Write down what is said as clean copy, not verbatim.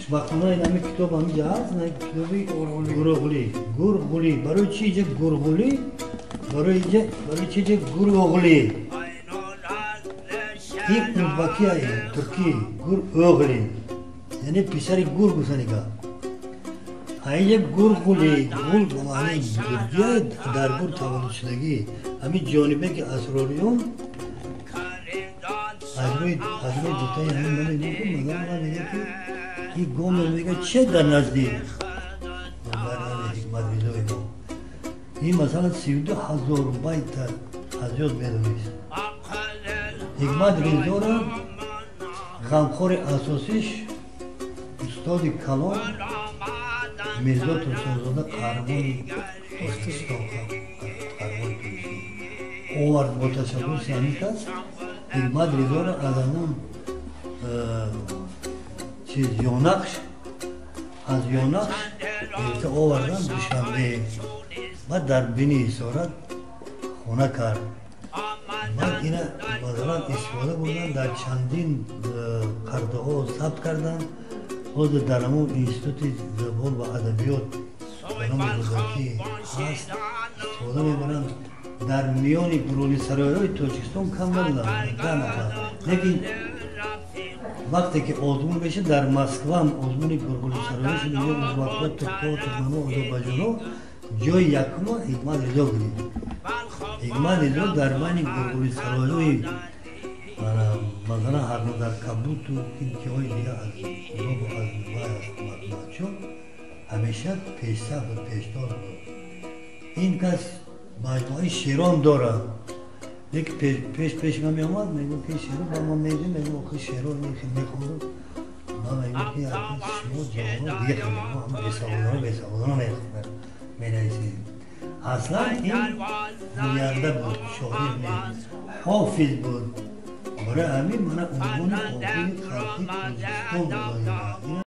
Хушбахтона ин ҳами китоб ҳамиҷа ҳаст, на китоби Гурӯғлӣ. Гурғулӣ. Барои чи иҷа Гурғулӣ? Барои иҷа, барои чи иҷа Гурӯғлӣ? Ин узбакия, туркӣ, Гур-оғлӣ. Яъне писари гур гуфтани гап. А иҷа Гурғулӣ, гул ба маънии бузургия, дар гур таваллудшудагӣ. Ҳамин Ҷонибеки Асрориён аз рӯи гуфтаи ҳамин ман мегӯям, мадам ман мегӯям, ки ин Гомер мегӯяд, че дар назди Ҳикмат Ризои мо. Ин масалан 32 000 байта аз ёд медонист. Ҳикмат Ризора ғамхори асосиш устоди калон Мирзо Турсунзода, қаҳрамони Тоҷикистон, қаҳрамони Тоҷикистон овард. Бо ташаббуси ҳамин кас Ҳикмат Ризора аз ҳамон чиз Ёнақш, аз Ёнақш гирифта овардан Душанбе, баъд дар бини Ҳисорат хона кард. Баъд ина масалан истифода бурдан, дар чандин қардаҳо сабт карданд. Ҳозир дар ҳамон Институти забон ва адабиёт ба номи Рӯдакӣ ҳаст, истифода мебаранд. Дар миёни гурӯҳисароиҳои Тоҷикистон кам набуданд, 10 нафар. Лекин вақте ки озмун мешад, дар Москваам озмуни гургулисароӣ шуд, инҷо узбакҳо, туркҳо, туркманҳо, озарбайҷонҳо, ҷои якума Ҳикмат Ризо гирифт. Ҳикмат Ризо дар байни гургулисароиҳои, масалан, Ҳарнодар Кабуту киҳои дига, аз кулобу аз вай, аз мачо ҳамеша пешсаф буд, пештоз буд. Ин кас маҷмӯаи шерон дорад. Лекин пеш ман меомад, мегӯфт, ки шеро ба ман медим, мегӯфт, охи шеро мехондум. Ман мегӯфт, ки шумо ҷавонон дига хеле мо бесаводона бесаводона менависем. Аслан ин гӯянда буд, шоир не, ҳофиз буд. Барои ҳамин мана унвони ҳофизи халқи Тоҷикистон доданд.